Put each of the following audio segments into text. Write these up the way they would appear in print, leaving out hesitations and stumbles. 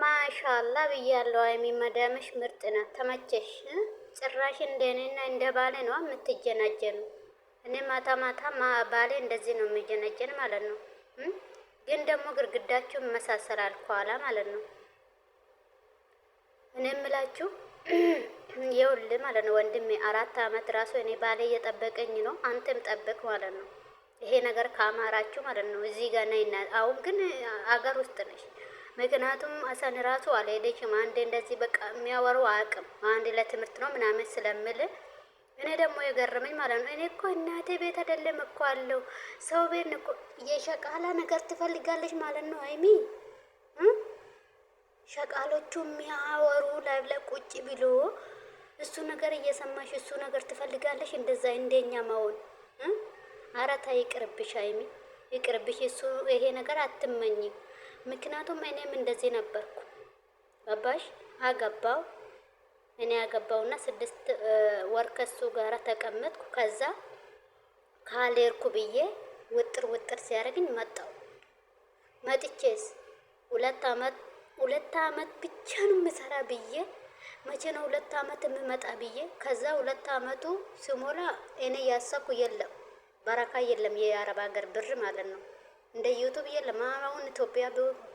ማሻላ ብያለሁ። ሀይሚ መዳምሽ ምርጥ ናት። ተመቸሽ? ጭራሽ እንደኔና እንደ ባሌ ነው የምትጀናጀኑ። እኔ ማታ ማታ ባሌ እንደዚህ ነው የሚጀነጀን ማለት ነው። ግን ደግሞ ግርግዳችሁ መሳሰላል ከኋላ ማለት ነው። እኔ የምላችሁ የውል ማለት ነው ወንድሜ፣ 4 አመት ራሱ እኔ ባሌ እየጠበቀኝ ነው። አንተም ጠብቅ ማለት ነው። ይሄ ነገር ከአማራችሁ ማለት ነው። እዚህ ጋር ነይና፣ አሁን ግን አገር ውስጥ ነሽ። ምክንያቱም አሰን ራሱ አልሄደችም። አንዴ እንደዚህ በቃ የሚያወሩ አቅም አንድ ለትምህርት ነው ምናምን ስለምል እኔ ደግሞ የገረመኝ ማለት ነው እኔ እኮ እናቴ ቤት አይደለም እኮ አለው ሰው ቤት እኮ የሸቃላ ነገር ትፈልጋለች ማለት ነው። አይሚ ሸቃሎቹ የሚያወሩ ላይ ላይ ቁጭ ብሎ እሱ ነገር እየሰማሽ እሱ ነገር ትፈልጋለሽ። እንደዛ እንደኛ መሆን ኧረ ተይ ይቅርብሽ፣ አይሚ ይቅርብሽ። እሱ ይሄ ነገር አትመኝ። ምክንያቱም እኔም እንደዚህ ነበርኩ። ገባሽ? አገባው እኔ ያገባውና 6 ወር ከሱ ጋራ ተቀመጥኩ። ከዛ ካልሄድኩ ብዬ ውጥር ውጥር ሲያደርግኝ መጣው። መጥቼስ 2 አመት 2 አመት ብቻ ነው የምሰራ ብዬ መቼ ነው 2 አመት የምመጣ ብዬ ከዛ 2 አመቱ ሲሞላ እኔ ያሰብኩ የለም በረካ የለም የአረብ ሀገር ብር ማለት ነው። እንደ ዩቱብ የለም። አሁን ኢትዮጵያ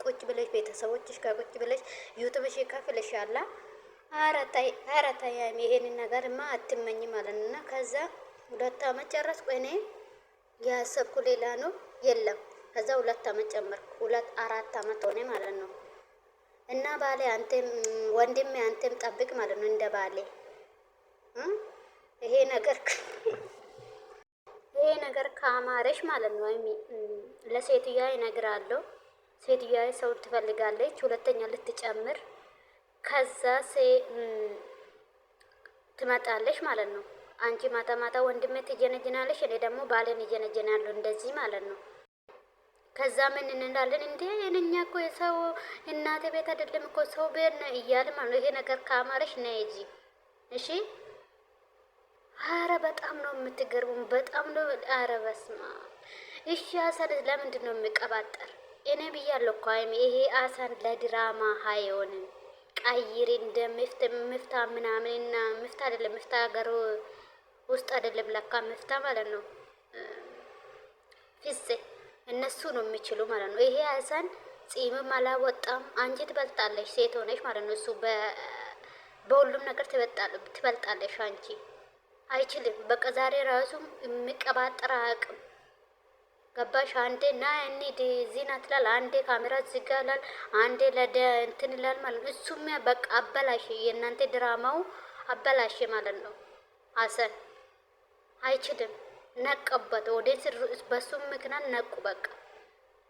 ቁጭ ብለሽ ቤተሰቦችሽ ጋር ቁጭ ብለሽ ዩቱብሽ ይከፍልሻል። ኧረ ተይ ኧረ ተይ ይሄንን ነገርማ አትመኝ ማለት ነው። እና ከዛ 2 አመት ጨረስኩ። እኔ ያሰብኩ ሌላ ነው የለም። ከዛ 2 አመት ጨመርኩ። ሁለት 4 አመት ሆነ ማለት ነው። እና ባሌ አንተም ወንድሜ አንተም ጠብቅ ማለት ነው። እንደ ባሌ ይሄ ነገር ይሄ ነገር ካማረሽ ማለት ነው። ለሴትዮዋ እነግራለሁ። ሴትዮዋ ሰው ትፈልጋለች፣ ሁለተኛ ልትጨምር ከዛ ትመጣለሽ ማለት ነው። አንቺ ማታ ማታ ወንድሜ ትጀነጅናለሽ፣ እኔ ደግሞ ባሌን እጀነጀናለሁ። እንደዚህ ማለት ነው። ከዛ ምን እንላለን እንዴ? እኛ እኮ የሰው እናቴ ቤት አይደለም እኮ ሰው ቤት ነው እያለ ማለት ነው። ይሄ ነገር ካማረሽ ነይ እዚህ እሺ። አረ በጣም ነው የምትገርሙ፣ በጣም ነው። አረ በስመ አብ። እሺ አሰን ለምንድን ነው የሚቀባጠር? እኔ ብያለሁ እኮ አይሚ፣ ይሄ አሰን ለድራማ አይሆንም። ቀይሪ እንደ ምፍታ ምናምን እና ምፍታ አይደለም ምፍታ ሀገር ውስጥ አይደለም ለካ ምፍታ ማለት ነው። ፍፄ እነሱ ነው የሚችሉ ማለት ነው። ይሄ ሀሰን ጺምም አላወጣም። አንቺ ትበልጣለሽ፣ ሴት ሆነሽ ማለት ነው። እሱ በሁሉም ነገር ትበልጣለሽ አንቺ። አይችልም በቃ ዛሬ ራሱ የሚቀባጠር አያውቅም። ገባሽ? አንዴ ና እንሂድ እዚህ ና ትላል፣ አንዴ ካሜራ ዝጋ ይላል፣ አንዴ ለደ እንትን ይላል ማለት ነው። እሱም በቃ አበላሽ፣ የእናንተ ድራማው አበላሽ ማለት ነው። ሀሰን አይችልም፣ ነቀበት። ወደ በሱም ምክንያት ነቁ። በቃ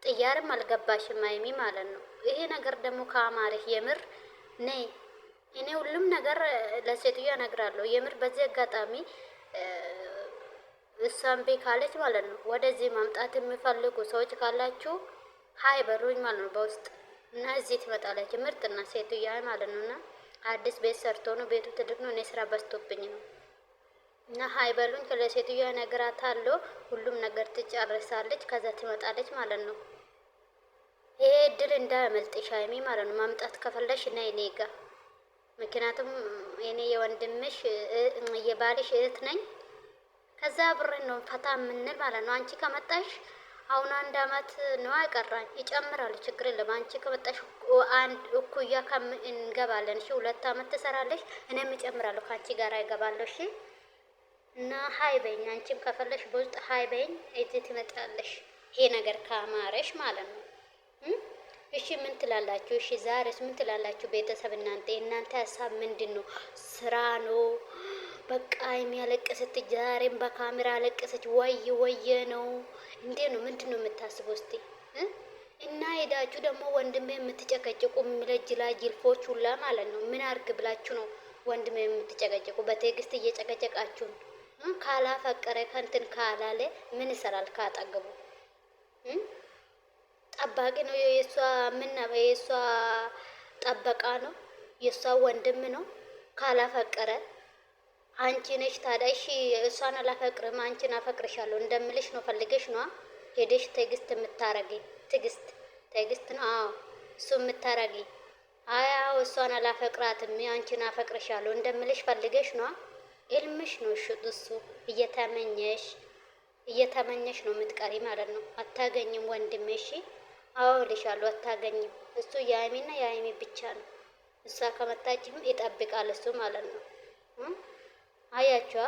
ጥያርም አልገባሽም አይሚ ማለት ነው። ይሄ ነገር ደግሞ ከአማርህ የምር ነይ። እኔ ሁሉም ነገር ለሴትዮዋ እነግራለሁ። የምር በዚህ አጋጣሚ እሷን ቤ ካለች ማለት ነው ወደዚህ ማምጣት የሚፈልጉ ሰዎች ካላችሁ hi በሉኝ ማለት ነው በውስጥ እና እዚህ ትመጣለች። ምርጥና ሴትዮዋ ማለት ነው። እና አዲስ ቤት ሰርቶ ነው ቤቱ ትልቅ ነው። እኔ ስራ በዝቶብኝ ነው። እና hi በሉኝ ለሴትዮዋ እነግራታለሁ። ሁሉም ነገር ትጨርሳለች። ከዛ ትመጣለች ማለት ነው። ይሄ እድል እንዳያመልጥሽ ሀይሚ ማለት ነው። ማምጣት ከፈለሽ ነይ እኔ ጋ፣ ምክንያቱም እኔ የወንድምሽ የባልሽ እህት ነኝ። ከዛ አብረን ነው ፈታ የምንል ማለት ነው። አንቺ ከመጣሽ አሁን 1 አመት ነው አይቀራኝ፣ ይጨምራል፣ ችግር የለም። አንቺ ከመጣሽ አንድ እኩያ እንገባለን። እሺ 2 አመት ትሰራለሽ፣ እኔም እጨምራለሁ፣ ከአንቺ ጋር ይገባለሁ። እሺ እና hi በይኝ፣ አንቺም ከፈለሽ በውስጥ hi በይኝ፣ እዚህ ትመጣለሽ። ይሄ ነገር ካማረሽ ማለት ነው። እሺ ምን ትላላችሁ? እሺ ዛሬስ ምን ትላላችሁ? ቤተሰብ እናንተ የእናንተ ሀሳብ ምንድን ነው? ስራ ነው በቃ የሚያለቅስት ዛሬም በካሜራ አለቀሰች። ወይ ወየ ነው እንዴ ነው ምንድን ነው የምታስበው? እስቲ እና ሄዳችሁ ደግሞ ወንድሜ የምትጨቀጭቁ ጅልፎች ሁላ ማለት ነው። ምን አርግ ብላችሁ ነው ወንድሜ የምትጨቀጭቁ? በትዕግስት እየጨቀጨቃችሁ ካላፈቀረ ከንትን ካላለ ምን ይሰራል? ካጠገቡ ጠባቂ ነው የእሷ ምን የእሷ ጠበቃ ነው የእሷ ወንድም ነው ካላፈቀረ አንቺ ነሽ ታዲያ። እሺ እሷን አላፈቅርም አንቺን አፈቅርሻለሁ እንደምልሽ ነው ፈልገሽ ነዋ ሄደሽ ትዕግስት የምታረጊ ትዕግስት ትዕግስት ነው። አዎ እሱ የምታረጊ አያው እሷን አላፈቅራትም አንቺን አፈቅርሻለሁ እንደምልሽ ፈልገሽ ነዋ። እልምሽ ነው እሱ እየተመኘሽ እየተመኘሽ ነው የምትቀሪ ማለት ነው። አታገኝም ወንድሜ። እሺ አዎ እልሻለሁ፣ አታገኝም። እሱ የሀይሚና የሀይሚ ብቻ ነው። እሷ ከመጣችም ይጠብቃል እሱ ማለት ነው። አያችዋ፣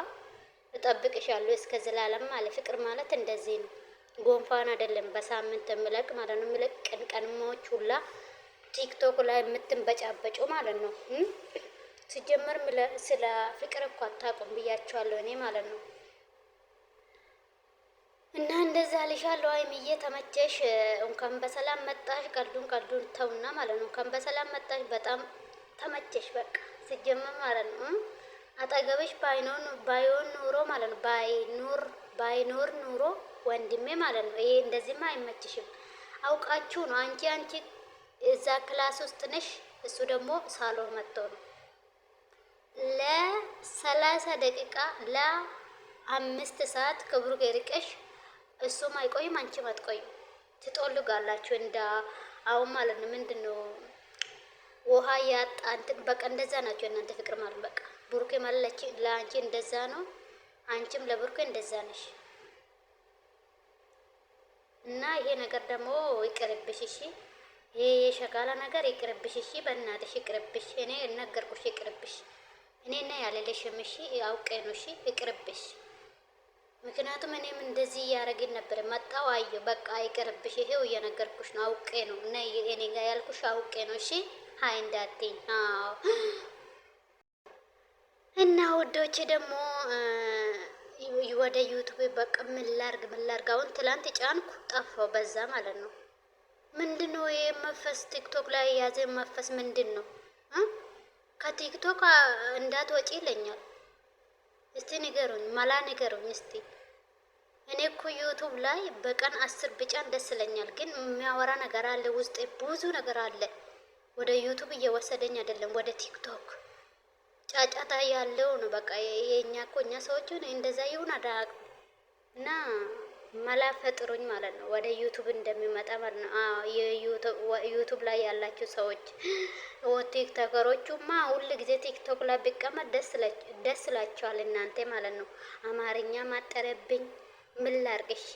እጠብቅሻለሁ እስከ ዘላለም ማለት ፍቅር ማለት እንደዚህ ነው። ጎንፋን አይደለም በሳምንት የምለቅ ማለት ነው። የምለቅ ቀን ሁላ ቲክቶክ ላይ የምትንበጫበጩ ማለት ነው። ሲጀመር ስለ ፍቅር እኮ አታውቁም ብያቸዋለሁ እኔ ማለት ነው። እና እንደዛ ልሻለሁ ሀይሚዬ፣ ተመቸሽ? እንኳን በሰላም መጣሽ። ቀልዱን ቀልዱን ተውና ማለት ነው። እንኳን በሰላም መጣሽ። በጣም ተመቸሽ። በቃ ሲጀመር ማለት ነው አጠገብሽ ባይኖር ኑሮ ማለት ነው ባይኖር ባይኖር ኑሮ ወንድሜ ማለት ነው ይሄ እንደዚህማ አይመችሽም። አውቃችሁ ነው አንቺ እዛ class ውስጥ ነሽ፣ እሱ ደግሞ ሳሎን መጥቶ ነው ለ30 ደቂቃ ለ5 ሰዓት ከብሩክ ርቀሽ እሱም አይቆይም አንቺም አትቆይም። ትጦልጋላችሁ እንደ አሁን ማለት ነው። ምንድን ነው ውሃ ያጣ እንትን በቃ እንደዛ ናቸው እናንተ ፍቅር ማለት በቃ ብሩኬ ማለት ለአንቺ እንደዛ ነው፣ አንቺም ለብሩኬ እንደዛ ነሽ። እና ይሄ ነገር ደግሞ ይቅርብሽ እሺ። ይሄ የሸጋላ ነገር ይቅርብሽ እሺ። በእናትሽ ይቅርብሽ። እኔ ነገርኩሽ፣ ይቅርብሽ። እኔ እና ያለልሽም እሺ፣ አውቄ ነው እሺ፣ ይቅርብሽ። ምክንያቱም እኔም እንደዚህ እያደረግን ነበር። መጣው አየሁ፣ በቃ ይቅርብሽ። ይሄው እየነገርኩሽ ነው፣ አውቄ ነው እና እኔ ጋር ያልኩሽ አውቄ ነው። እሺ ሀይ እንዳትኝ። አዎ። እና ውዶቼ ደግሞ ወደ ዩቱብ በቃ ምን ላርግ ምን ላርግ? አሁን ትላንት ጫንኩ ጠፋው በዛ ማለት ነው። ምንድን ነው ይሄ መፈስ? ቲክቶክ ላይ የያዘ መፈስ ምንድን ነው? ከቲክቶክ እንዳትወጪ ይለኛል። እስቲ ንገሩኝ፣ መላ ንገሩኝ እስቲ። እኔ እኮ ዩቱብ ላይ በቀን 10 ብጫን ደስ ይለኛል፣ ግን የሚያወራ ነገር አለ ውስጤ ብዙ ነገር አለ። ወደ ዩቱብ እየወሰደኝ አይደለም፣ ወደ ቲክቶክ ጫጫታ ያለው ነው። በቃ የኛ እኮ እኛ ሰዎች እንደዛ ይሁን አዳቅ እና መላ ፈጥሩኝ ማለት ነው። ወደ ዩቱብ እንደሚመጣ ማለት ነው። ዩቱብ ላይ ያላችሁ ሰዎች ቲክቶከሮቹማ ሁል ጊዜ ቲክቶክ ላይ ቢቀመጥ ደስ ይላቸዋል እናንተ ማለት ነው። አማርኛ ማጠረብኝ ምን ላርግ? እሺ